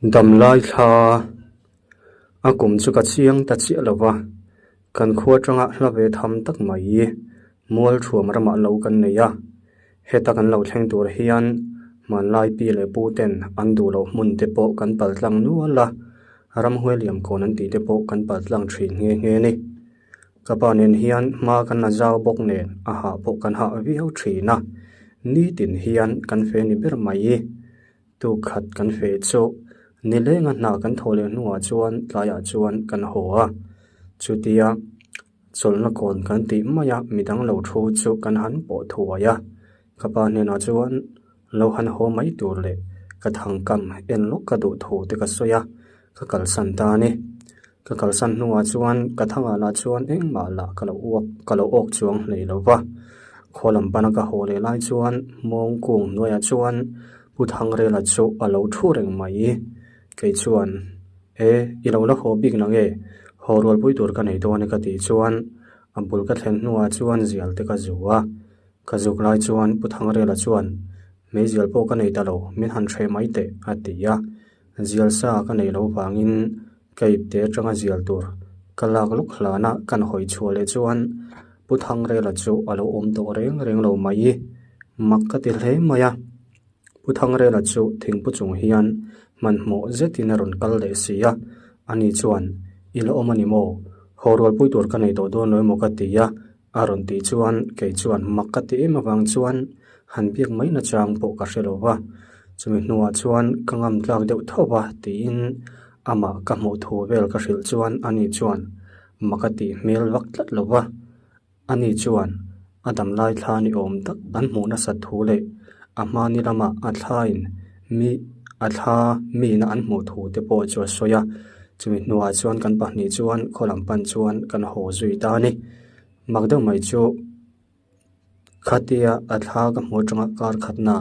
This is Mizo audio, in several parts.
Damlai thla a kum chu ka chiang ta chiah lo va, kan khua atanga hla ve tham tak mai Mualthuam ramah lo kan nei a, heta kan lo thleng tur hian hmanlai pi leh pu ten an duh loh hmun te pawh kan pal tlang nual a, ramhuai liam kawn an tih te pawh kan pal tlang thin nghe nghe a ni. Ka pa nen hian hma kan la zau bawk nen a hah pawh kan hah viau thin a, nitin hian kan fe ni ber mai. Tuk khat kan feh chu nilenga hna kan thawh leh hnuah chuan tlaiah chuan kan haw a, chutia chawlhna kawn kan tih mai a midang lo thu chu kan han pawh thuai a, ka pa hnenah chuan lo han haw mai tur leh ka thangkam en lawk ka duh thu te ka sawi a, ka kalsan ta a ni. Ka kalsan hnuah chuan ka thangah lah chuan engmah lah ka lo uak ka lo awk chuang hlei lo va. Khaw lam pana ka haw leh lai chuan mawng kung hnuaiah chuan Pu Thangrela chu a lo thu reng mai. Kei chuan, E, i lo la haw bik na nge? Haw rualpui tur ka nei dawn e ka tih chuan a bul ka thlen hnuah chuan zial te ka zu a. Ka zuk lai chuan Pu Thangrela chuan, Meizial pawh ka nei ta lo, min han hreh mai teh a ti a. Zial sa ka nei lo vangin ka ipte atanga zial tur ka lak lawk hlana kan hawi chhuah leh chuan Pu Thangrela chu a lo awm tawh reng reng lo mai. Mak ka ti hle mai a. Pu Thangrela chu thingpu chung hian hmanhmawh zetin a rawn kal leh si a. Ani chuan, I la awm a ni maw? Haw rualpui tur ka nei tawh dawn lo emaw ka ti a. A rawn tih chuan kei chuan mak ka ti em avang chuan han biak mai na chang pawh ka hre lo va, chumi hnuah chuan ka ngam tlak deuh tho va tiin amah ka hmuh thu vel ka hrilh chuan ani chuan mak a tih hmel vak tlat lo va, ani chuan a damlai thla ni awm tak an hmuh nasat thu leh a hmani lama a thlain mi a thla mina an hmuh thu te pawh chu a sawi a, chumi hnuah chuan kan pahnih chuan khaw lam pan chuan kan haw zui ta a ni. Mak deuh mai chu khatia a thla ka hmuh atanga kar khatna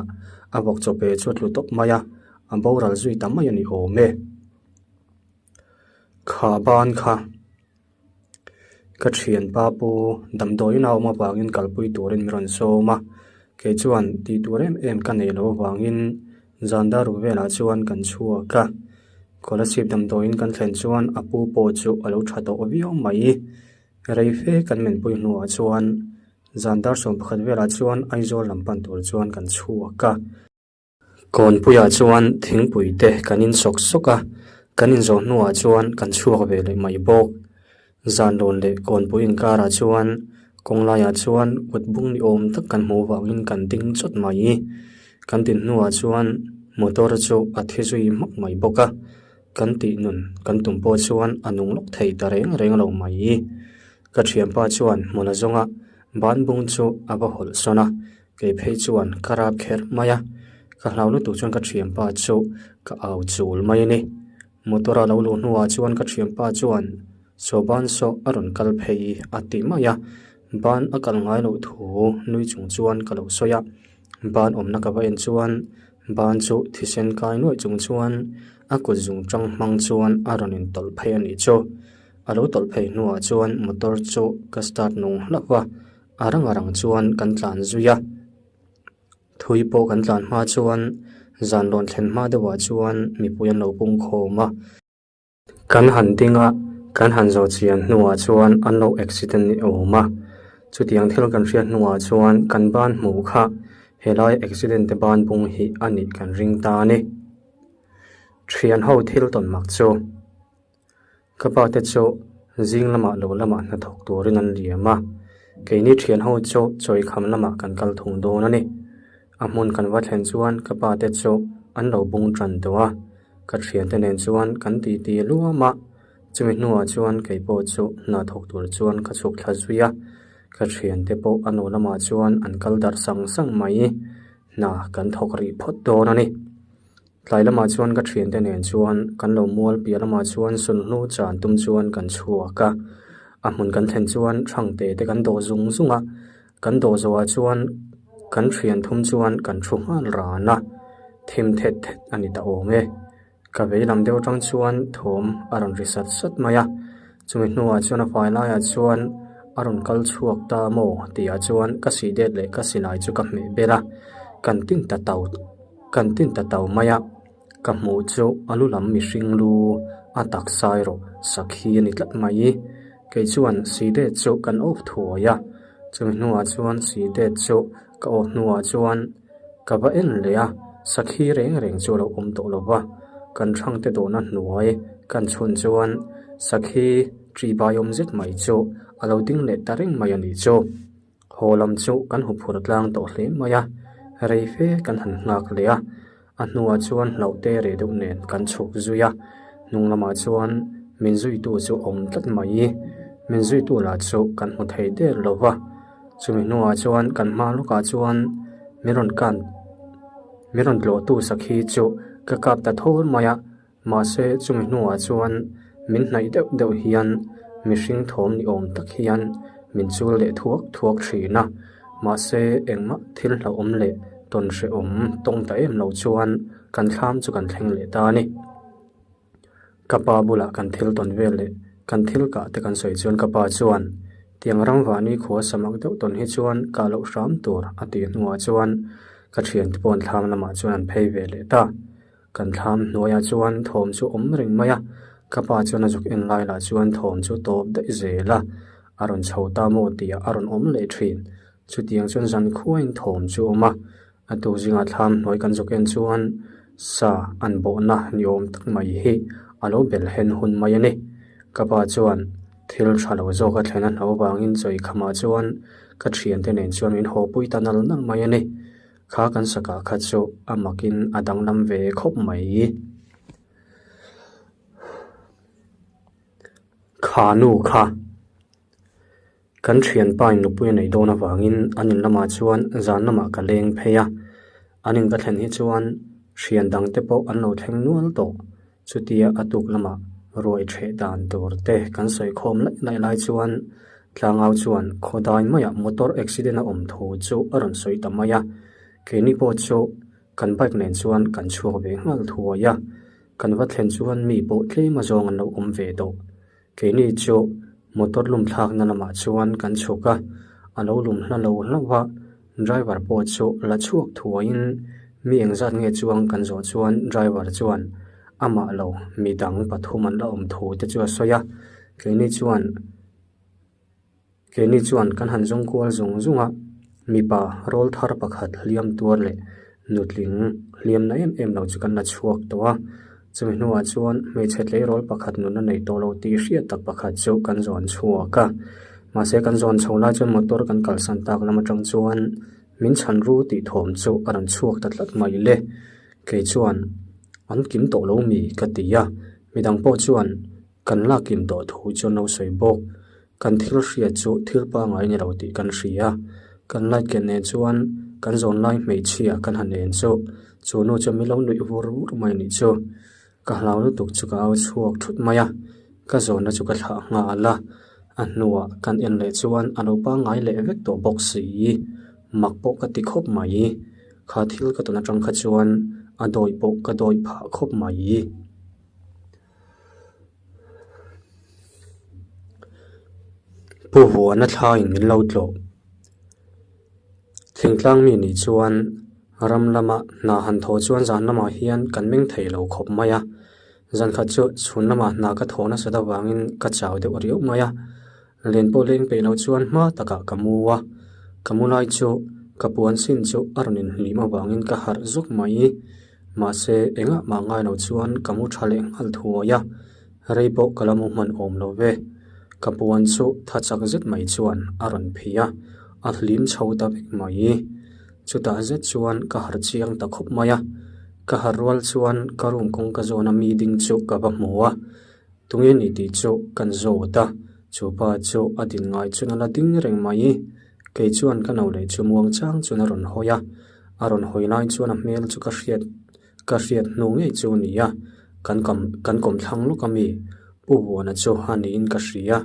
a vawk chaw pe chu a tlu tawp mai a, a boral zui ta mai a ni awm e. Kha ban kha. Ka thianpa pu damdawiin a awm avangin kalpui turin min rawn sawm a, kei chuan tih tur em em ka neih loh avangin zan dar ruk velah chuan kan chhuak a, Kolasib damdawiin kan thlen chuan a pu pawh chu a lo tha tawh viau mai. Rei fe kan menpui hnuah chuan zan dar 11 velah chuan Aizawl lam pan tur chuan kan chhuak a. Kawnpuiah chuan thingpui te kan in sawk sawk a, kan inzawh hnuah chuan kan chhuak ve leh mai bawk. Zanlawn leh kawnpui inkarah chuan kawng laiah chuan kut bung ni awm tak kan hmuh vangin kan ding chawt mai. Kan din hnuah chuan motor chu a thi zui hmak mai bawk a, kan tih nun kan tum pawh chuan a nung lawk thei ta reng reng lo mai. Ka thianpa chuan hmun a zawng a, ban bung chu a va hawlh sawn a. Kei phei chuan ka rap kher mai a, ka hlau lutuk chuan ka thianpa chu ka au chul mai a ni. Motor a lo luh hnuah chuan ka thianpa chuan saw ban saw a rawn kal phei a ti mai a, ban a kal ngai loh thu nui chung chuan ka lo sawi a, ban awmna ka va en chuan ban chu thisen kai nuaih chung chuan a kut zung tang hmang chuan a rawn intawlh phei a nih chu. A lo tawlh phei hnuah chuan motor chu ka start nung hlauh a. A rang a rang chuan kan tlan zui a, thui pawh kan tlan hma chuan zan rawn thlen hma deuhah chuan mipui an lo pung khawm a. Kan han ding a, kan han zawh chian hnuah chuan an lo accident ni awm a, chutiang thil kan hriat hnuah chuan kan ban hmuh kha helai accident te ban bung hi a nih kan ring ta a ni. Thian ho thil tawn mak chu. Ka pa te chu zing lamah lo lamah hnathawk turin an liam a, keini thian ho chu chawikham lamah kan kal thung dawn a ni. A hmun kan va thlen chuan ka pa te chu an lo bung tan tawh a, ka thiante nen chuan kan titi luam a, chumi hnuah chuan kei pawh chu hnathawk tur chuan ka chhuk thla zui a, ka thiante pawh a nu lamah chuan an kal darh sang sang mai, hna kan thawk rih phawt dawn a ni. Tlai lamah chuan ka thiante nen chuan kan lo mual piah lamah chuan sunhlu chan tum chuan kan chhuak a, a hmun kan thlen chuan thangte te kan dawh zung zung a, kan dawh zawhah chuan kan thian thum chuan kan thu nghal ran a, thim thet thet a ni ta awm e. Ka vei lam deuh atang chuan thawm a rawn ri sat sat mai a, chumi hnuah chuan a fai laiah chuan a rawn kal chhuak ta maw tihah chuan ka sih det leh ka silai chu ka hmeh bel a, kan tin ta tau. Kan tin ta tau mai a. Ka hmuh chu a lu lam mihring lu a taksa erawh sakhi a ni tlat mai. Kei chuan sidet chu kan off thuai a, chumi hnuah chuan sidet chu ka off hnuah chuan ka va en leh a, sakhi reng reng chu a lo awm tawh lo va, kan thangte dawhna hnuai kan chhun chuan sakhi ṭihbai awm zet mai chu a lo ding leh ta reng mai a nih chu. Haw lam chu kan hu phur tlang tawh hle mai a, rei fe kan han nghak leh a, a hnuah chuan hlauh te reh deuh nen kan chhuk zui a, hnung lamah chuan min zuitu chu awm tlat mai, min zuitu lah chu kan hmu thei der lo va, chumi hnuah chuan kan hma lawkah chuan min rawn kan min rawn tlawhtu sakhi chu ka kap ta thawr mai a. Mahse, chumi hnuah chuan min hnaih deuh deuh hian mihring thawm ni awm tak hian min chul leh thuak thuak thin a. Mahse, engmah thil hlauhawm leh tawn hrehawm tawng ta em lo chuan kan thlam chu kan thleng leh ta a ni. Ka pa bulah kan thil tawn vel leh kan thil kah te kan sawi chuan ka pa chuan tiang ram vahni khua samak deuh tawn hi chuan kah loh hram tur a tih hnuah chuan ka thiante pawh an thlam lamah chuan an phei ve leh ta. Kan thlam hnuaiah chuan thawm chu awm reng mai a, ka pa chuan a zuk en lai lah chuan thawm chu tawp daih zel a, a rawn chho ta maw tih ah a rawn awm leh thin. Chutiang chuan zan khuaiin thawm chu a awm a, a tu zingah thlam hnuai kan zuk en chuan sa an bawhna ni awm tak mai hi a lo bel hen hun mai a ni. Ka pa chuan thil tha lo zawk a thlen a hno vangin chawi khamah chuan ka thiante nen chuan min haw pui ta nal nal mai a ni. Kha kan sakah kha chu a makin a danglam ve khawp mai. Kha nu kha kan thianpa in nupui a neih dawn avangin an in lamah chuan zan lamah ka leng phei a, an in ka thlen hi chuan thian dang te pawh an lo thleng nual tawh. Chutia a tuk lamah ruai ṭheh dan tur te kan sawi khawm laih laih lai chuan Tlangau chuan khawdai maiah motor accident a awm thu chu a rawn sawi ta mai a, keini pawh chu kan bike nen chuan kan chhuak ve nghal thuai a, kan va thlen chuan mi pawh tlem azawng an lo awm ve tawh. Keini chu motor lum thlakna lamah chuan kan chhuk a, a lo lum hla lo hlauh a, driver pawh chu la chhuak thuaiin mi engzat nge chuang kan zawh chuan driver chuan amah lo midang pathum an la awm thu te chu a sawi a, keini chuan Keini chuan kan han zawng kual zung zung a, mipa rawl thar pakhat hliam tuar leh nutling hliam na em em lo chu kan la chhuak tawh a, chumi hnuah chuan hmeichhe tleirawl pakhat nunna nei tawh lo tih hriat tak pakhat chu kan zawn chhuak a, mahse kan zawn chho lai chuan motor kan kalsan tak lam atang chuan min chhan ru tih thawm chu a rawn chhuak ta tlat mai le, kei chuan an kim tawh lo mi ka ti a, midang pawh chuan. Kan lakim tawh thu chuan lo sawi bawk. Kan thil hriat chu thil pangai ni lo tih kan hria. Kan light ken nen chuan kan zawn lai hmeichhia kan han en chu chu nu chuan min lo nuih vur vur mai anih chu. Ka hlau lutuk chu ka au chhuak thut mai a, ka zawnna chu ka thlah nghal a. A hnuah kan en leh chuan a lo pangai leh vek tawh bawk si. Mak pawh ka ti khawp mai. Kha thil ka tawn atang kha chuan a dawi pawh ka dawi phah khawp mai. Pu Vuana thlaiin min lo tlawh. Thingtlang mi nih chuan ram lama hna han thawh chuan zan lamah hian kan meng thei lo khawp mai a. Zan khat chu chhun lamah hna ka thawh nasat avangin ka chau deuh riau mai a. Len pawh leng peih loh chuan hma takah ka mu a. Ka mu lai chu ka puan sin chu a rawn inhlim avangin ka harh zuk mai. Mahse, engah mah ngai lo chuan ka mu tha leh nghal thuai a, rei pawh ka la mu hman awm lo ve. Ka puan chu tha chak zet mai chuan a rawn phih a, a hlim chho ta vek mai. Chutah zet chuan ka harh chiang ta khawp mai a, ka harh rual chuan ka room kawngka zawna mi ding chu ka va hmu a, tunge ni tih chu kan zawt a, chu pa chu a din ngai chuan a la ding reng mai. Kei chuan ka no leh chu muang chang chuan a rawn hawi a, a rawn hawi lai chuan a hmel chu ka hriat ka hriat hnu ngei chu a ni a, kan kam kan kawmthlang lawk a mi Pu Vuana chu a niin ka hria.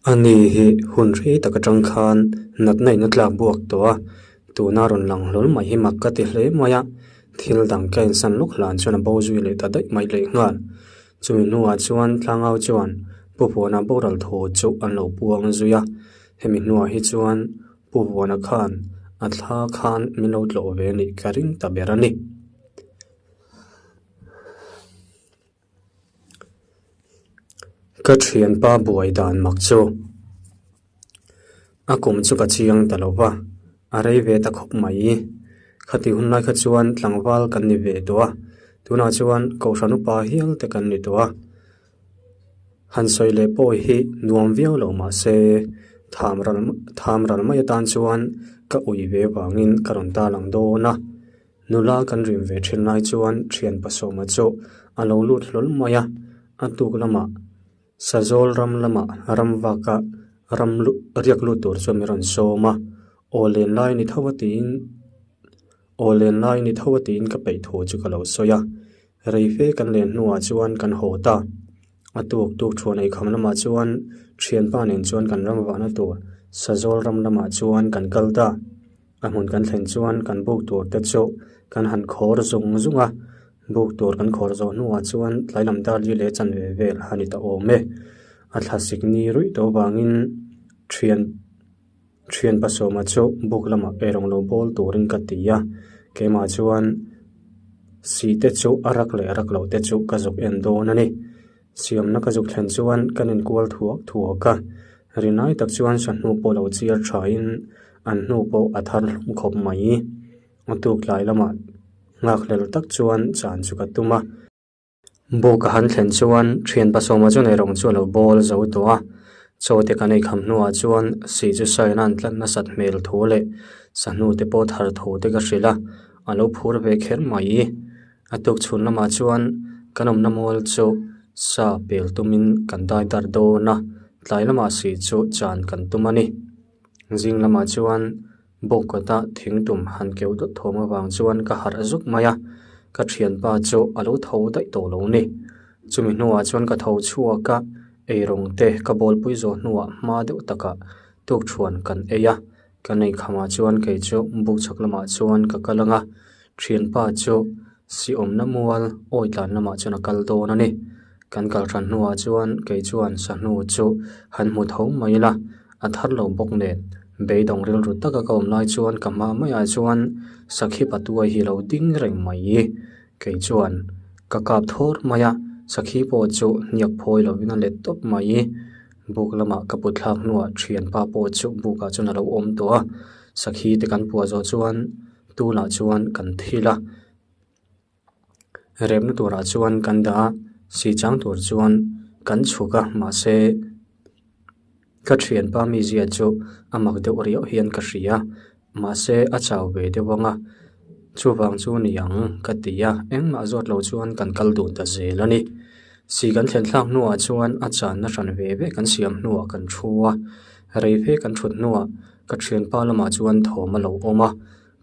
Ani hi hun rei tak atang khan natna in a tlak buak tawh a, tuna rawn lang hlawl mai hi mak ka ti hle mai a, thil dang ka insan lawk hlan chuan a bo zui leh ta daih mai leh nghal. Chumi hnuah chuan Tlangau chuan Pu Vuana boral thu chu an lo puang zui a, hemi hnuah hi chuan Pu Vuana khan a thla khan min lo tlawh ve a nih ka ring ta ber a ni. Ka thianpa buai dan mak chu a kum chu ka chiang ta lo va, a rei ve ta khawp mai. Khati hun lai kha chuan tlangval kan ni ve tawh a, tunah chuan Kohhran upa hial te kan ni tawh a. Han sawi leh pawh hi nuam viau lo mah se tham ral tham ral mai atan chuan ka ui ve vangin ka rawn ta lang dawn a. Nula kan rim ve thin lai chuan thian pasawma chu a lo lut hlawl mai a, a tuk lamah Sazawl ram lamah ram vaka ram riak lut tur chuan min rawn sawm a, aw len lai ni tho a tiin aw len lai ni tho a tiin ka peih thu chu ka lo sawi a, rei fe kan len hnuah chuan kan haw ta. A tuk tuk thuan ei kham lamah chuan thianpa nen chuan kan ram vahna tur Sazawl ram lamah chuan kan kal ta. A hmun kan thlen chuan kan buk tur te chu kan han khawr zung zung a, buk tur kan khawr zawh hnuah chuan tlai lam dar li leh chanve vel a ni ta awm e. A thlasik ni ruih tawh vangin thian thian pasawma chu buk lamah eirawng lo bawl turin ka ti a, keimah chuan sih te chu a rak leh rak loh te chu ka zuk en dawn a ni. Siamna ka zuk thlen chuan kan inkual thuak thuak a, rinai tak chuan sahnu pawh lo chiar thain an hnu pawh a thar hlum khawp mai. A tuk tlai lamah nghakhlel tak chuan chan chu ka tum a. Buk a han thlen chuan thian pasawma chu nei rawng chu a lo bawl zo tawh a, chaw te kan ei kham hnuah chuan sih chu sain a an tlat nasat hmel thu leh sahnu te pawh thar thu te ka hrilh a, a lo phur ve kher mai. A tuk chhun lamah chuan kan awmna mual chu sa pel tumin kan dai darh dawn a, tlai lamah si chu chan kan tum a ni. Zing lamah chuan bawk kawta thing tum han keuh dawt thawm avang chuan ka harh zuk mai a, ka thianpa chu a lo tho daih tawh lo ni. Chumi hnuah chuan ka tho chhuak a, eirawng te ka bawlpui zawh hnuah hma deuh takah tukthuan kan ei a. Ka nei khamah chuan kei chu buk chhak lamah chuan ka kal ang a, thianpa chu si awmna mual awi tlan lamah chuan a kal dawn a ni. Kan kal hran hnuah chuan kei chuan sahnu chu han hmu tho mai ila, a thar lo bawk nen beidawng rilru taka ka awm lai chuan ka hma maiah chuan sakhi patuai hi a lo ding reng mai. Kei chuan ka kap thawr mai a, sakhi pawh chu hniak phawi lovin a let tawp mai. Buk lamah ka put thlak hnuah thianpa pawh chu bukah chuan a lo awm tawh a, sakhi te kan puah zawh chuan tulah chuan kan thil a, remna turah chuan kan dah a, si chang tur chuan kan chhuk a mahse ka thianpa mizia chu a mak deuh riau hian ka hria. Mahse, a chau ve deuh ang a, chuvang chu ni ang ka ti a, engmah zawt lo chuan kan kal dun ta zel a ni. Si kan thlen thlak hnuah chuan a channa hran ve ve kan siam hnuah kan thu a, rei fe kan thut hnuah ka thianpa lamah chuan thawm a lo awm a,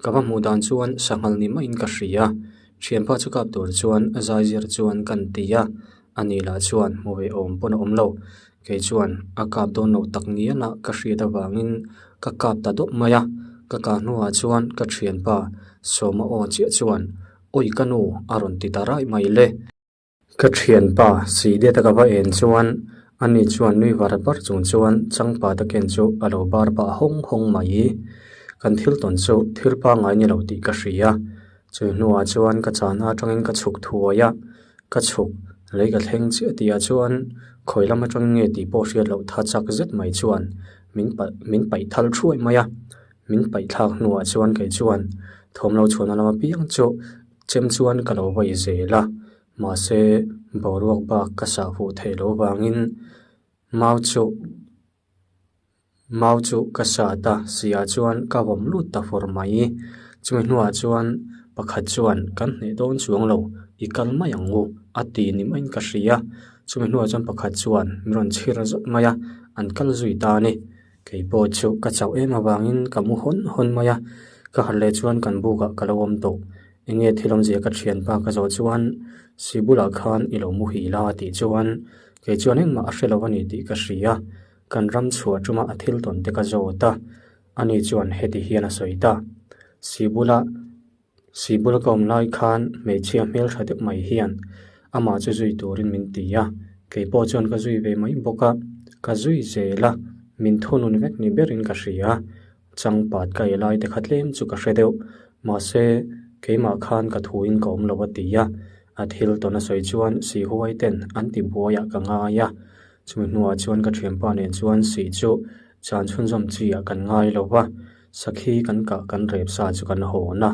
ka va hmuh dan chuan sanghal ni maiin ka hria. Thianpa chu kap tur chuan zaizir chuan kan ti a, ani lah chuan hmu ve awm pawn a awm lo. Kei chuan a kap dawn lo tak ngial a ka hriat avangin ka kap ta dawp mai a, ka kah hnuah chuan ka thianpa Sawma aw chiah chuan Awi ka nu a rawn ti ta raih mai le. Ka thianpa Sidet a ka va en chuan ani chuan nui var var chung chuan changpa te ken chu a lo bar pah hawng hawng mai. Kan thil tawn chu thil pangngai ni lo tih ka hria. Chu hnuah chuan ka chahna atangin ka chhuk thuai a, ka chhuk lei ka thleng chiah tihah chuan khawi lam atangin nge tih pawh hriat loh tha chak zet mai chuan min paih min paih thal thuai mai a, min paih thlak hnuah chuan kei chuan thawmlo chhuahna lam apiang chu chem chuan ka lo vawi zel a, mahse boruak bak ka sah huh theih loh vangin mau chu. Mau chu ka sat a, siah chuan ka vawm lut ta fawr mai. Chumi hnuah chuan pakhat chuan kan hneh dawn chuang lo, i kal mai ang u a ti ni maiin ka hria. Chumi hnuah chuan pakhat chuan min rawn chhir zawt mai a, an kal zui ta a ni. Kei pawh chu ka chauh em avangin ka mu hawn hawn mai a, ka harh leh chuan kan bukah ka lo awm tawh. Enge thil awmzia ka thianpa ka zawh chuan si bulah khan i lo muhil a a tih chuan kei chuan engmah a hre lo a ni tih ka hria. Kan ram chhuah tuma a thil tawn te ka zawt a, ani chuan heti hian a sawi ta. Sibula Sibula ka awm lai khan hmeichhia hmeltha deuh mai hian amah chu zui turin min ti a, kei pawh chuan ka zui ve mai bawk a, ka zui zel a, min thunun vek ni berin ka hria. Changpat ka ei lai te kha tlem chu ka hre deuh, mahse keimah khan ka thuin ka awm lo a ti a, a thil tawn a sawi chuan Sihuai ten an ti buaiah ka ngai a. Chumi hnuah chuan ka thianpa nen chuan sih chu chan chhunzawm chi ah kan ngai lo va, sakhi kan kah kan rep sa chu kan hawn a,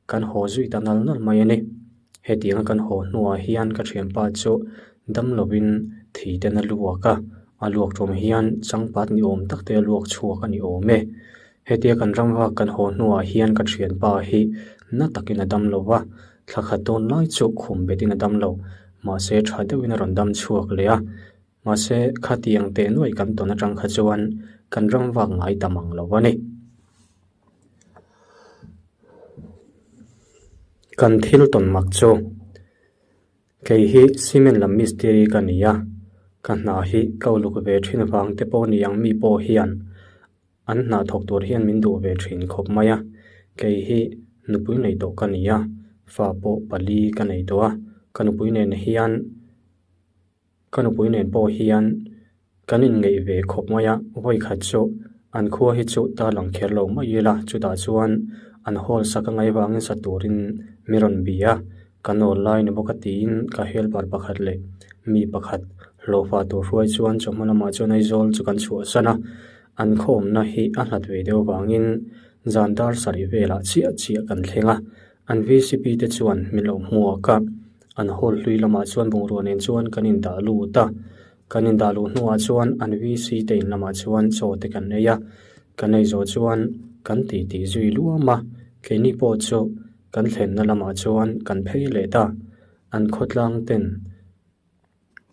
kan haw zui ta nal nal mai a ni. Hetianga kan haw hnuah hian ka thianpa chu dam lovin thi ten a luak a, a luak tum hian changpat ni awm tak te a luak chhuak a ni awm e. Hetia kan ram vak kan haw hnuah hian ka thianpa hi na takin a dam lo va, thla khat dawn lai chu khum betin a dam lo, mahse tha deuhin a rawn dam chhuak leh a. Mahse khatiang teh nuai kan tawn atang kha chuan kan ram vak ngai ta mang lo a ni. Kan thil tawn mak chu kei hi cement lam mistiri ka ni a, ka hna hi ka uluk ve thin vang te pawh ni ang mi pawh hian an hna thawk tur hian min duh ve thin khawp mai a, kei hi nupui nei tawh ka ni a, fa pawh pali ka nei tawh a, ka nupui nen hian. Ka nupui nen pawh hian kan inngeih ve khawp mai a, vawi khat chu an khua hi chu ta lang kher lo mai ila, chutah chuan an hall sak a ngaih vangin sa turin mi rawn bi a, ka nawl lai ni bawk a tiin ka helper pakhat leh mi pakhat hlawhfa tur hruai chuan chawhma lamah chuan Aizawl chu kan chhuahsan a, an khawmna hi a hlat ve deuh vangin zan dar sarih velah chiah chiah kan thleng a, an vcp te chuan min lo hmuak a. An hall hlui lamah chuan bungrua nen chuan kan indah lut a, kan indah luh hnuah chuan an VC te in lamah chuan chaw te kan ei a, kan ei zawh chuan kan tih tih zui luam a, keini pawh chu kan thlenna lamah chuan kan phei leh ta, an khawtlang ten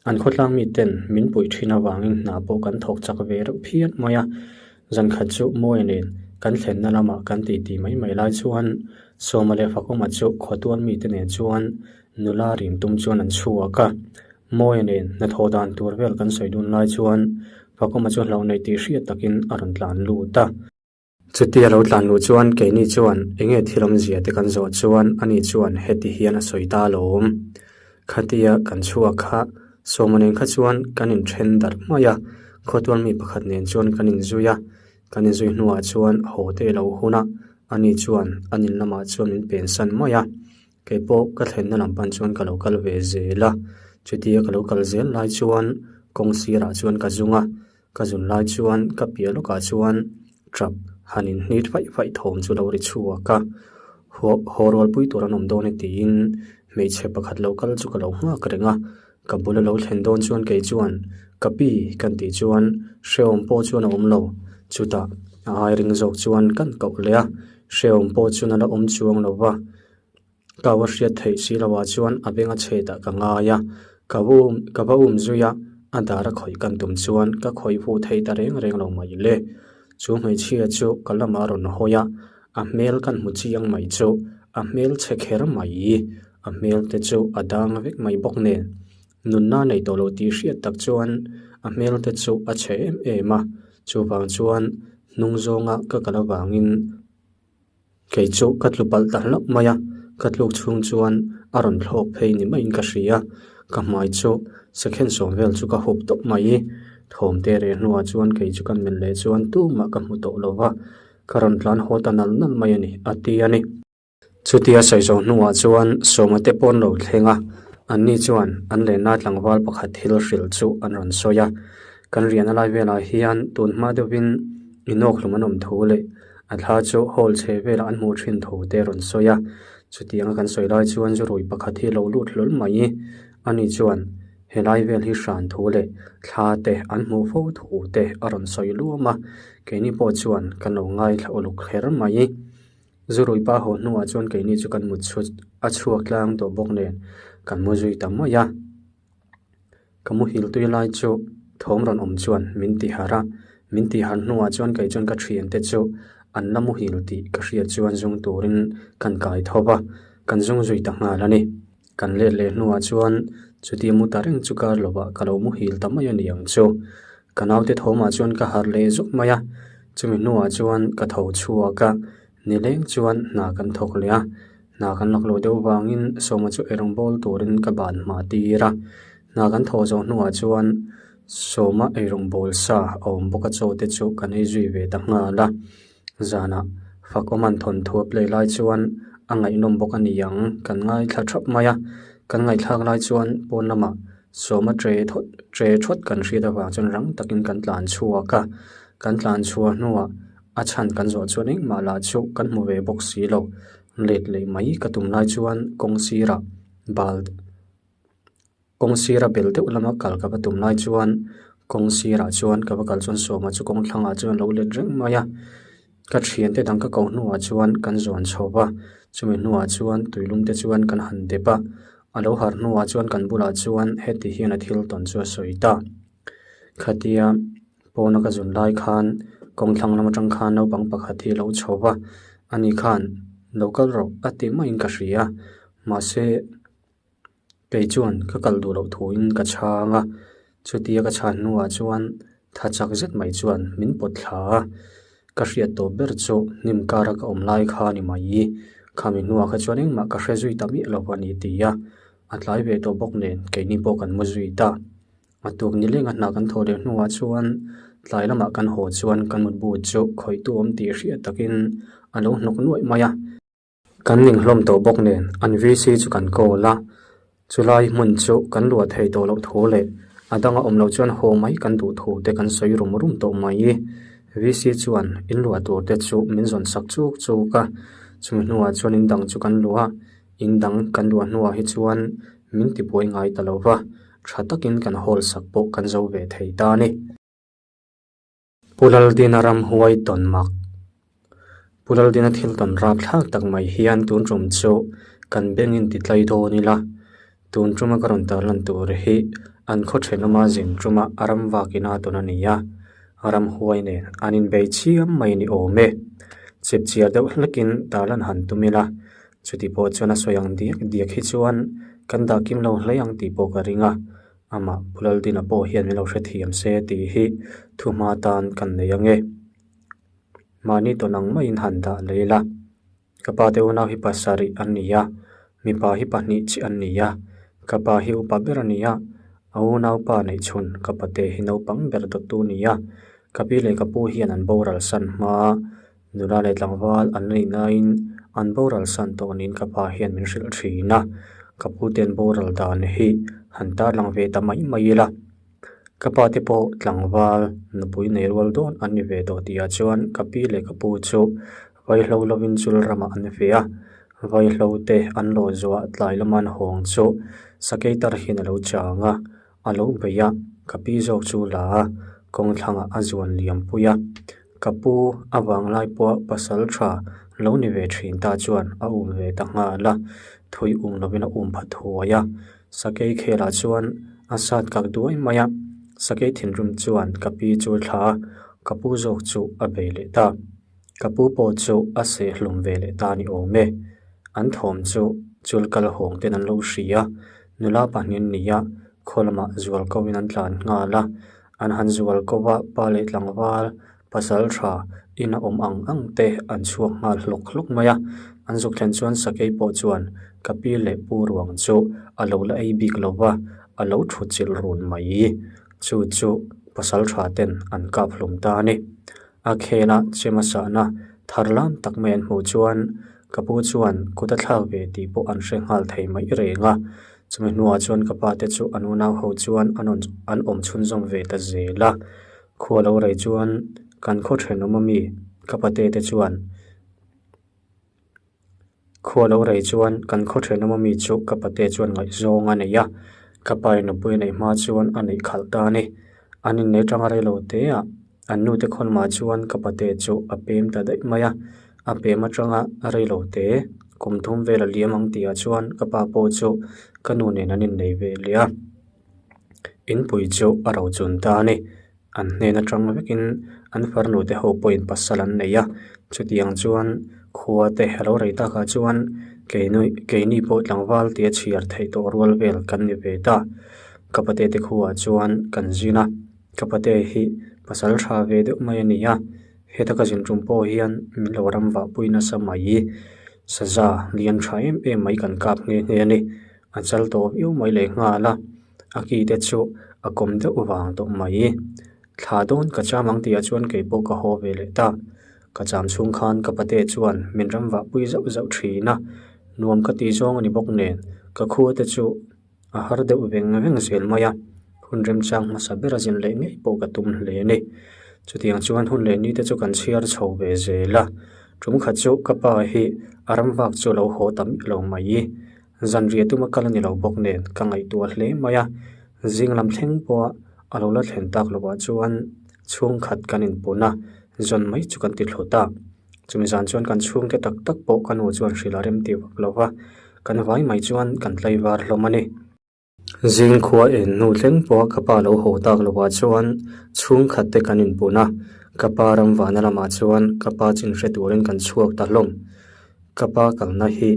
An khawtlang mi ten min puih thin avangin hna pawh kan thawk chak ve reuh phian mai a, zan khat chu Mawia nen kan thlenna lamah kan titi mai mai lai chuan Sawma leh Fakawma chu khawtual mite nen chuan nula rim tum chuan an chhuak a, Mawia nen hnathawh dan tur vel kan sawi dun lai chuan Fakawma chu hlauh nei tih hriat takin a rawn tlan lut a. Chutia lo tlan luh chuan keini chuan enge thil awmzia te kan zawh chuan ani chuan heti hian a sawi ta alawm. Khatia kan chhuak kha Sawma nen kha chuan kan inthen darh mai a, khawtual mi pakhat nen chuan kan inzui a, kan inzui hnuah chuan haw te lo hun a, ani chuan an in lamah chuan min pensan mai a, kei pawh ka thlenna lam pan chuan ka lo kal ve zel a, chutia ka lo kal zel lai chuan kawng sirah chuan ka zung a. Ka zun lai chuan ka piah lawkah chuan tap han inhnit faih faih thawm chu lo ri chhuak a, haw haw rualpui tur an awm dawn e tiin hmeichhe pakhat lo kal chu ka lo nghak reng a, ka bula lo thlen dawn chuan kei chuan ka pi kan tih chuan hrehawm pawh chuan a awm lo, chutah a ai ring zawk chuan kan koh leh a, hrehawm pawh chuan a la awm chuang lo va. Kau a hriat theih si lo ah chuan a beng a chhet ah ka ngai a, ka va um ka va um zui a, a dar a khawih kan tum chuan ka khawih fuh theih ta reng reng lo mai le. Chu hmeichhia chu ka lamah a rawn hawi a, a hmel kan hmu chiang mai chu a hmel chhe kher mai, a hmel te chu a dang vek mai bawk nen. Nunna nei tawh lo tih hriat tak chuan a hmel te chu a chhe em em a, chuvang chuan hnung zawnga ka kal avangin. Kei chu ka tlu palh ta hlauh mai a, ka tluk chhung chuan a rawn thlawk phei ni maiin ka hria. Ka hmai chu second sawm vel chu ka hup tawp mai. Thawm te reh hnuah chuan kei chu ka melh leh chuan tumah ka hmu tawh lo va, ka rawn tlan haw ta nal nal mai a ni, a ti a ni. Chutia sawi zawh hnuah chuan Sawma te pawn lo thleng a, anni chuan an lenna tlangval pakhat thil hrilh chu an rawn sawi a. Kan riahna lai velah hian tun hma deuhin inawkhlum an awm thu leh A thla chu hall chhe velah an hmuh thin tho te rawn sawi a, chutianga kan sawi lai chuan zu rui pakhat hi lo lut hlawl mai. Ani chuan helai vel hi hran thu leh thla te an hmuh fo thu te a rawn sawi luam a, keini pawh chuan kan lo ngaithla uluk kher mai. Zu rui pa haw hnuah chuan keini chu kan mut chhut a chhuak tlang tawh bawk nen kan mu zui ta mai a. Ka muhil tui lai chu thawm rawn awm chuan min ti harh a, min ti harh hnuah chuan kei chuan ka thiante chu an la muhil tih ka hriat chuan zung turin kan kai tho va, kan zung zui ta nghal a ni. Kan let leh hnuah chuan chuti mu ta reng chu kar lovah ka lo muhil ta mai a ni ang chu. Ka naute thawmah chuan ka harh leh zuk mai a, chumi hnuah chuan ka tho chhuak a, nileng chuan hna kan thawk leh a. Hna kan lak loh deuh vangin Sawma chu eirawng bawl turin ka ban hma tir a, hna kan thawh zawh hnuah chuan Sawma eirawng bawl sa a awm bawk a chaw te chu kan ei zui ve ta nghal a, zanah Fakawman thawnthu a play lai chuan a ngaihnawm bawk a ni ang kan ngaithla thap mai a, kan ngaihthlak lai chuan pawn lamah. Sawma tre thawt tre thawt kan hriat avang chuan rang takin kan tlan chhuak a, kan tlan chhuah hnuah a chhan kan zawh chuan engmah lah chu kan hmu ve bawk si lo. Let leh mai ka tum lai chuan kawng sirah bal kawng sira bel deuh lama kal ka va tum lai chuan kawng sirah chuan ka va kal chuan sawma chu kawng thlangah chuan a lo let reng mai a. Ka thiante dang ka koh hnuah chuan kan zawn chho va, chumi hnuah chuan tuilum te chuan kan han dep a, a lo harh hnuah chuan kan bulah chuan heti hian a thil tawn chu a sawi ta. Khatia pawna ka zun lai khan kawng thlang lam atang khan naupang pakhat hi a lo chho va, ani khan lo kal rawh a ti maiin ka hria, mahse Kei chuan ka kal duh loh thuin ka chhang a, chutia ka chhan hnuah chuan tha chak zet mai chuan min pawt thla a, ka hriat tawp ber chu hnim kara ka awm lai kha a ni mai. Khami hnuah kha chuan engmah ka hre zui ta miah lo a ni ti a, a tlai ve tawh bawk nen keini pawh kan mu zui ta. A tuk ni lenga hna kan thawh leh hnuah chuan tlai lamah kan haw chuan kan mutbu chu khawihtu awm tih hriat takin a lo hnawk nuaih mai a. Kan ning hlawm tawh bawk nen an VC chu kan call a, chulai hmun chu kan luah thei tawh loh thu leh a danga awm loh chuan haw mai kan duh thu te kan sawi rum rum tawh mai. VC chuan in luah tur te chu min zawn sak chuk chuk a, chumi hnuah chuan in dang chu kan luah a, in dang kan luah hnuah hi chuan min tibuai ngai ta lo va, tha takin kan hawl sak pawh kan zo ve thei ta a ni. Pu Laldina ramhuai tawn mak. Pu Laldina thil tawn rap thlak tak mai hian tun tum chu kan beng in ti tlai dawn ila, tun tuma ka rawn tarlan tur hi an khaw thenawma zin tuma a ram vakin a tawn a ni a, ramhuai nen an inbei chiam mai ni awm e. Chip chiar deuh hlekin tarlan han tum ila, chuti pawh chuan a sawi ang diak diak hi chuan kan dah kim lo hle ang tih pawh ka ring a. Amah Pu Laldina pawh hian min lo hrethiam se tih hi thuhma tan kan nei ang e. Mahni tawn ang maiin han dah leh ila. Ka pa te unau hi pasarih an ni a, mipa hi pahnih chiah an ni a. Ka pa hi upa ber a ni a, a unaupa neih chhun ka pate hi naupang ber dawttu a ni a. Ka pi leh ka pu hian an boral san hma Nula leh tlangval an la inlaiin an boral san tawh niin ka pa hian min hrilh thin a, ka pu ten boral dan hi han tarlang ve ta mai mai ila. Ka pa te pawh tlangval nupui nei rual dawn an ni ve tawh tihah chuan ka pi leh ka pu chu vaihlo lovin chul ramah an ve a, vaihlo te an lawh zuah tlai lama an hawng chu sakei tar hian a lo chang a. A lo bei a, ka pi zawk chu la a, kawng thlangah a zuan liam pui a. Ka pu a vanglai pawh pasal tha lo ni ve thin ta chuan a um ve ta nghal a, thui um lovin a um pha thuai a. Sakei khelah chuan a sat kak duai mai a, sakei thinrim chuan ka pi chu thla a, ka pu zawk chu a bei leh ta. Ka pu pawh chu a seh hlum ve leh ta ni awm e. An thawm chu chul kal hawng ten an lo hria a, nula pahnih an ni a, khaw lamah zual ko in an tlan nghal a. An han zual ko a, pa leh tlangval pasal tha in a awm ang ang te an chhuak nghal hlawk hlawk mai a. An zuk thlen chuan sakei pawh chuan ka pi leh pu ruang chu a lo la ei bik lo va, a lo thut chilh run mai. Chu chu pasal tha ten an kap hlum ta a ni. A khela chema sahna thar lam tak mai an hmuh chuan ka pu chuan kut a thlak ve tih pawh an hre nghal thei mai reng a. Chumi hnuah chuan ka pa te chu an unau ho chuan an an awm chhunzawm ve ta zel a. Khua lo rei chuan kan khaw thenawm ami ka pate te chuan Khua lo rei chuan kan khaw thenawm ami chu ka pate chuan ngaihzawng a nei a, ka pa in nupui a neih hma chuan a neih khalh ta a ni. An inneih atanga rei lo te ah an nute khaw lamah chuan ka pate chu a pem ta daih mai a, a pem atanga rei lo te kum thum vel a liam ang tih ah chuan ka pa pawh chu ka nu nen an innei ve leh a, inpui chu a rochun ta a ni. An hnen atang vekin an farnu te ho pawhin pasal an nei a, chutiang chuan khua te a lo rei takah chuan keini keini pawh tlangval tia chhiar theih tawh rual vel kan ni ve ta. Ka pate te khuaah chuan kan zin a, ka pate hi pasal tha ve deuh mai a ni a, heta ka zin tum pawh hian min lo ram vah pui nasa mai. Saza lian tha em em mai kan kap nghe nghe a ni, a chal tawh viau mai leh nghal a. A ki te chu a kawm deuh vang tawh mai. Thla dawn ka cham ang tihah chuan kei pawh ka haw ve leh ta. Ka cham chhung khan ka pate chuan min ram vah pui zauh zauh thin a, nuam ka tih zawng a ni bawk nen ka khua te chu A har deuh veng veng zel mai a, hun remchang hmasa ber a zin leh ngei pawh ka tum hle a ni. Chutiang chuan hun leh ni te chu kan chhiar chho ve zel a, tum khat chu ka pa hi a ram vak chu a lo haw ta miah lo mai. Zanriah tuma kal a ni lo bawk nen ka ngaihtuah hle mai a, zing lam thleng pawha a lo la thlen tak lovah chuan chhungkhat kan inpun a, zawn mai chu kan ti thlu ta. Chumi zan chuan kan chhungte tak tak pawh ka nu chuan hrilh a rem tih vak lo va, kan vai mai chuan kan tlaivar hlawm a ni. Zing khua en hnu thleng pawha ka pa lo haw tak lovah chuan chhungkhat te kan inpun a, ka pa ram vahna lamah chuan ka pa chin hre turin kan chhuak ta hlawm. Ka pa kalna hi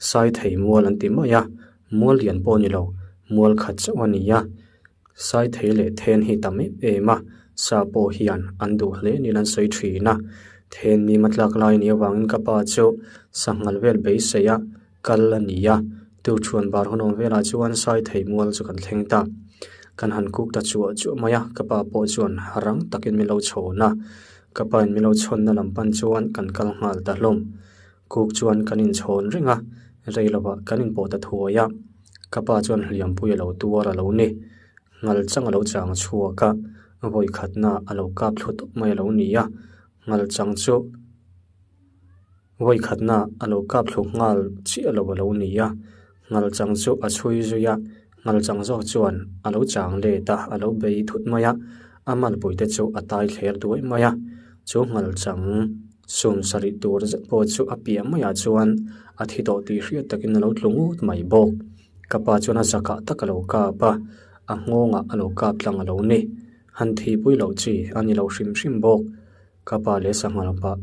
Saithei mual an ti mai a, mual lian pawh a ni lo, mual khat chauh a ni a. Saithei leh then hi tam em em a, sa pawh hian an duh hle niin an sawi thin a. Then ni matlak lai nih avangin ka pa chu sanghal vel beisei a kal a ni a, tuchhuan bar hun awm velah chuan Saithei mual chu kan thleng ta. Kan han kuk ta chuah chuah mai a, ka pa pawh chuan rang takin min lo chhawn a, ka pa in min lo chhawnna lam pan chuan kan kal nghal ta hlawm. Kuk chuan kan inchhawn reng a, rei lovah kan inpawh ta thuai a. Ka pa chuan hliampui a lo tuar a lo ni. Ngal chang a lo chang chhuak a, vawi khatna a lo kap thlu tawp mai a lo ni a. Ngal chang chu vawi khatna a lo kap thlu nghal chiah lo a lo ni a. Ngal chang chu a chhui zui a, ngal chang zawk chuan a lo chang let a, a lo bei thut mai a. A malpui te chu a tai thler duai mai a. Chu ngal chang sum sarih tur zet pawh chu a piah maiah chuan a thi tawh tih hriat takin a lo tlu ngut mai bawk. Ka pa chuan a zakah tak a lo kap a, a nghawngah a lo kap tlang a lo ni. Han thihpui loh chi a ni lo hrim hrim bawk. Ka pa leh sanghal pah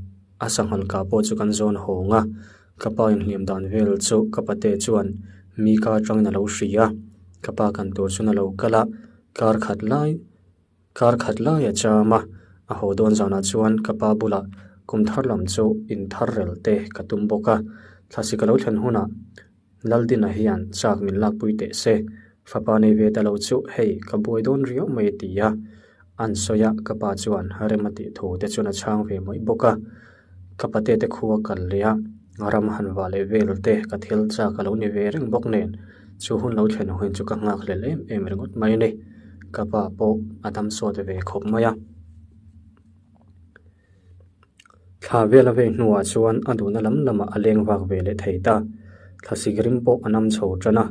a sanghal kah pawh chu kan zawn hawng a, ka pa inhliam dan vel chu ka pate chuan mi ka atangin a lo hria a, ka pa kan tur chuan a lo kal a, kar khat lai Kar khat lai a cham a, a haw dawn zanah chuan ka pa bulah kum thar lam chu in thar rel te ka tum bawk a, thlasi ka lo thlen hunah Laldina hian chak min lakpui teh se, fapa nei ve ta lo chu hei ka buai dawn riau mai a ti a, an sawi a ka pa chuan rem a tih thu te chuan a chhang ve mai bawk a, ka pate te khua kal leh a ram han vah leh vel te ka thil chak a lo ni ve reng bawk nen chu hun lo thlen hun chu ka nghak hlel em em ringawt mai a ni. Ka pa pawh a dam sawt ve khawp mai a. Thla vel a vei hnuah chuan a duhna lam lamah a leng vak ve leh thei ta. Thlasik rim pawh a nam chho tan a,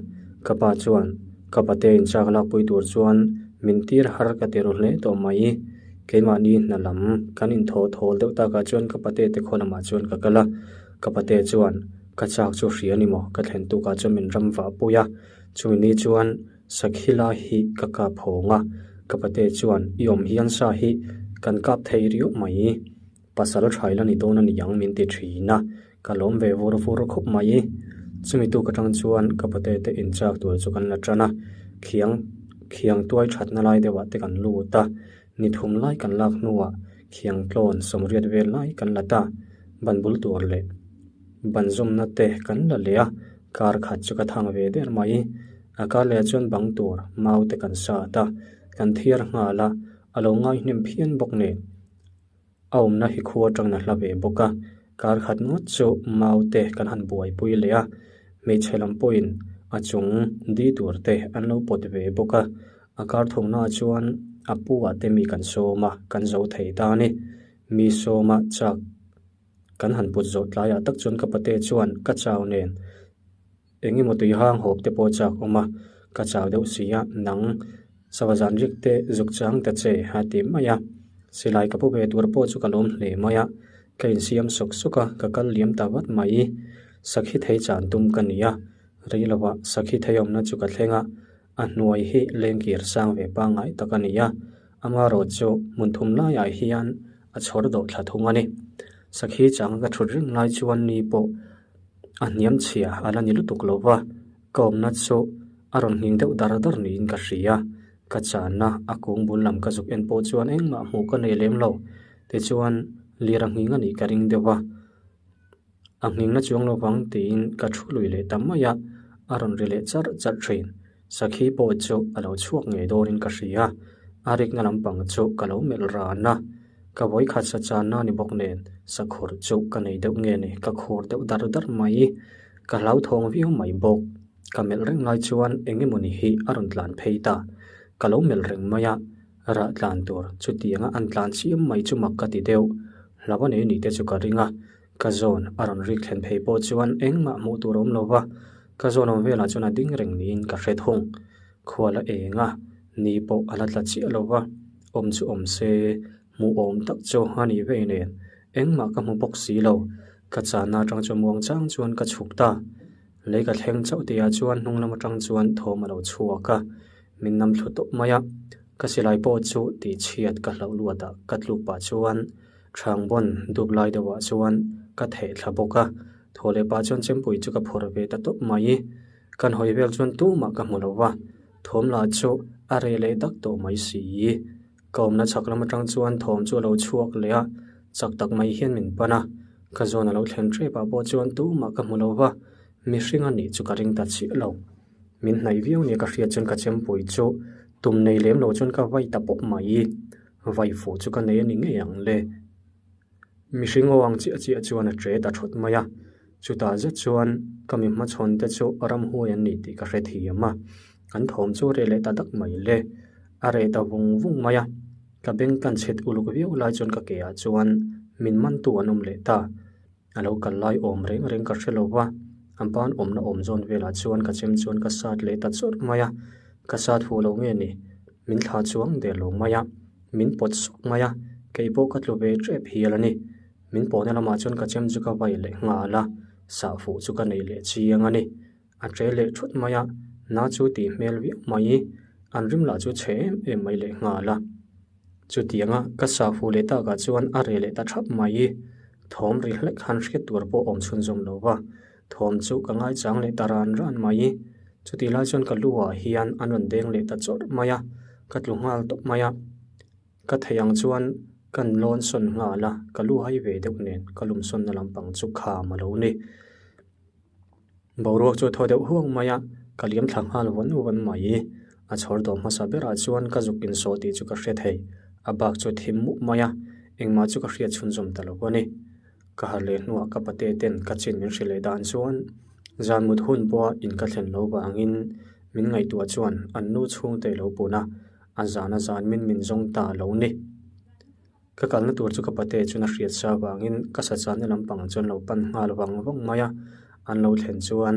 ka pa chuan ka pate inchak lakpui tur chuan min tir har ka ti ru hle tawh mai. Keimahni hna lam kan inthaw thawl deuh takah chuan ka pate te khaw lamah chuan ka kal a, ka pate chuan ka chak chu hria ni maw ka thlen tukah chuan min ram vah pui a, chumi ni chuan Sakhi lai hi ka kap hawng a, ka pate chuan i awm hian sa hi kan kap thei riau mai, pasal tha ila ni dawn a ni ang min ti thin a, ka lawm ve vur vur khawp mai. Chumi tuk atang chuan ka pate te inchak tur chu kan la tan a, khiang khiang tuai thatna lai deuhah te kan lut a, ni thum lai kan lak hnuah khiang tlawn sawmriat vel lai kan la ta, ban bul tur leh ban zawmna te kan la leh a, kar khat chu ka thang ve der mai. A kar leh chuan bang tur mau te kan sat a, kan thiar nghal a, a lo ngai hnem phian bawk nen. A awmna hi khua atangin a hla ve bawk a, kar khat ngawt chu mau te kan han buaipui leh a, hmeichhe lam pawhin a chung di tur te an lo pawt ve bawk a, a kar thawmhnaw chuan a pu ah te mi kan sawm a, kan zo thei ta a ni. Mi sawma chak kan han put zawh tlaiah tak chuan ka pate chuan ka chau nen. Eng emaw tui hang hawp te pawh chak awm a, ka chau deuh si a, nang sava zan rik te zuk chang ta che a ti mai a. Silai ka pu ve tur pawh chu ka lawm hle mai a, ka insiam sawk sawk a, ka kal liam ta vat mai. Sakhi thei chan tum ka ni a, rei lovah sakhi thei awmna chu ka thleng a, a hnuai hi lengkir sang ve pangngai tak a ni a, amaherawh chu hmun thum laiah hian a chhawr dawh thla thung a ni. Sakhi chang ka thut reng lai chuan ni pawh A hniam chhia a la ni lutuk lo va, ka awmna chu a rawn nghing deuh dar dar niin ka hria. Ka channa a kung bul lam ka zuk en pawh chuan engmah hmuh ka nei lem lo. Tichuan, lir a nghing a nih ka ring deuh a, a nghing na chuang lo vang tiin ka thu lui leh ta mai a, a rawn ri leh charh charh thin. Sakhi pawh chu a lo chhuak ngei dawnin ka hria, a rikna lampang chu ka lo melh ran a. Ka vawikhat sa channa ni bawk nen sakhur chu ka nei deuh nge ni, ka khur deuh dar dar mai. Ka hlauthawng viau mai bawk. Ka melh reng lai chuan eng emawni hi a rawn tlan phei ta. Ka lo melh reng mai a, rah tlan tur chutianga an tlan chiam mai chu mak ka ti deuh. Hlauh a nei ni te chu ka ring a, ka zawn a rawn rik thlen phei pawh chuan engmah hmuh tur a awm lo va, ka zawn awm velah chuan a ding reng niin ka hre thung. Khua la eng a, ni pawh a la tla chiah lo va, awm chu awm se, hmuh awm tak chu a nih vei nen engmah ka hmu bawk si lo. Ka channa atang chuan muang chang chuan ka chhuk ta. Lei ka thleng chauh tihah chuan hnung lam atang chuan thawm a lo chhuak a, min nam thlu tawp mai a. Ka silai pawh chu tihchhiat ka hlauh luat ah ka tluk pah chuan Hrangbawn dup lai deuhah chuan ka theh thla bawk a, thaw leh pah chuan chempui chu ka phawrh ve ta tawp mai. Kan hawi vel chuan tumah ka hmu lo va, thawm lah chu a reh leh dak tawh mai si. Ka awmna chhak lam atang chuan thawm chu a lo chhuak leh a, chak tak mai hian min pan a. Ka zawn a lo thlen tep ah pawh chuan tumah ka hmu lo va, mihring a nih chu ka ring ta chiah lo. Min hnaih viau nia ka hriat chuan ka chempui chu tum nei lem lo chuan ka vai ta pawp mai. Vai fuh chu ka nei a ni ngei ang le. Mihring aw ang chiah chiah chuan a ṭe ta thawt mai a, chutah zet chuan ka mi hmachhawn te chu ramhuai an ni tih ka hre thiam a, an thawm chu reh leh ta dak mai le. A reh ta vung vung mai a, ka beng kan chhet uluk viau lai chuan ka ke ah chuan min mantu an awm leh ta. A lo kal lai awm reng reng ka hre lo va, a ban awmna awm zawn velah chuan ka chem chuan ka sat leh ta chawrh mai a, ka sat huh lo nge ni, min thla chuang der lo mai a, min pawt sawk mai a, kei pawh ka tlu ve tep hial a ni. Min pawhna lamah chuan ka chem chu ka vai leh nghal a, sah fuh chu ka nei leh chiang a ni. A ṭe leh thut mai a, na chu tih hmel viau mai, an rim lah chu chhe em em mai leh nghal a. Chutianga ka sah fuh leh takah chuan a reh leh ta thap mai. Thawm ri hlek han hriat tur pawh awm chhunzawm lo va, thawm chu ka ngaichang leh ta ran ran mai. Chutih lai chuan ka lu ah hian an rawn deng leh ta chawrh mai a, ka tlu nghal tawp mai a. Ka theih ang chuan kan lawn sawn nghal a, ka lu hai ve deuh nen ka lumsawnna lampang chu kham a lo ni. Boruak chu a thaw deuh huang mai a, ka liam thla nghal vawn vawn mai. A chhawr dawh hmasa berah chuan ka zuk insawh tih chu ka hre thei, a bak chu a thim mup mai a, engmah chu ka hriat chhunzawm ta lo a ni. Ka harh leh hnuah ka pate ten ka chin min hrilh leh dan chuan zan mut hun pawha in ka thlen lo vangin min ngaihtuah chuan an nu chhungte lo pun a, a zan a zan min min zawng ta lo ni. Ka kalna tur chu ka pate chuan a hriat sa vangin ka sachanna lampang chuan lo pan nghal vang vang mai a, an lo thlen chuan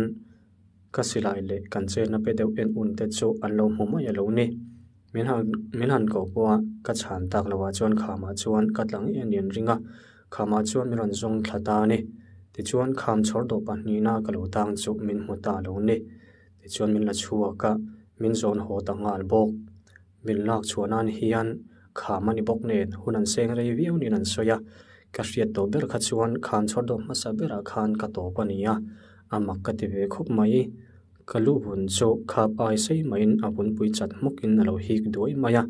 ka silai leh kan chenna pe deuh en un te chu an lo hmu mai a lo ni. Min han min han koh pawh a ka chhan tak loh ah chuan khamah chuan ka tla ngei a ni an ring a, khamah chuan min rawn zawng thla ta a ni. Tichuan kham chhawr dawh pahnihna ka lo tang chu min hmu ta lo ni. Tichuan min la chhuak a, min zawn haw ta nghal bawk. Min lak chhuah nan hian kham a ni bawk nen hun an seng rei viau niin an sawi a, ka hriat tawh ber kha chuan kham chhawr dawh hmasa berah khan ka tawp a ni a, a mak ka ti ve khawp mai. Ka lu vun chu khap ai sei maiin a vunpui chat hmawkin a lo hik duai mai a,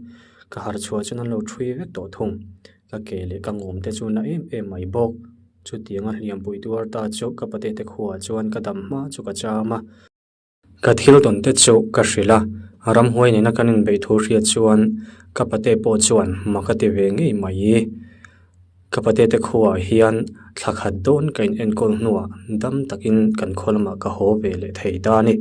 ka harh chhuah chuan an lo ṭhui vek tawh thung. Ka ke leh ka ngawm te chu na em em mai bawk. Chutianga hliampui tuar ta chu ka pate te khuaah chuan ka dam hma chu ka cham a. Ka thil tawn te chu ka hrilh a, ramhuai nena kan inbeih thu hriat chuan ka pate pawh chuan mak a ti ve ngei mai. Ka pate te khuaah hian thla khat dawn ka in enkawl hnuah dam takin kan khaw lamah ka haw ve leh thei ta a ni.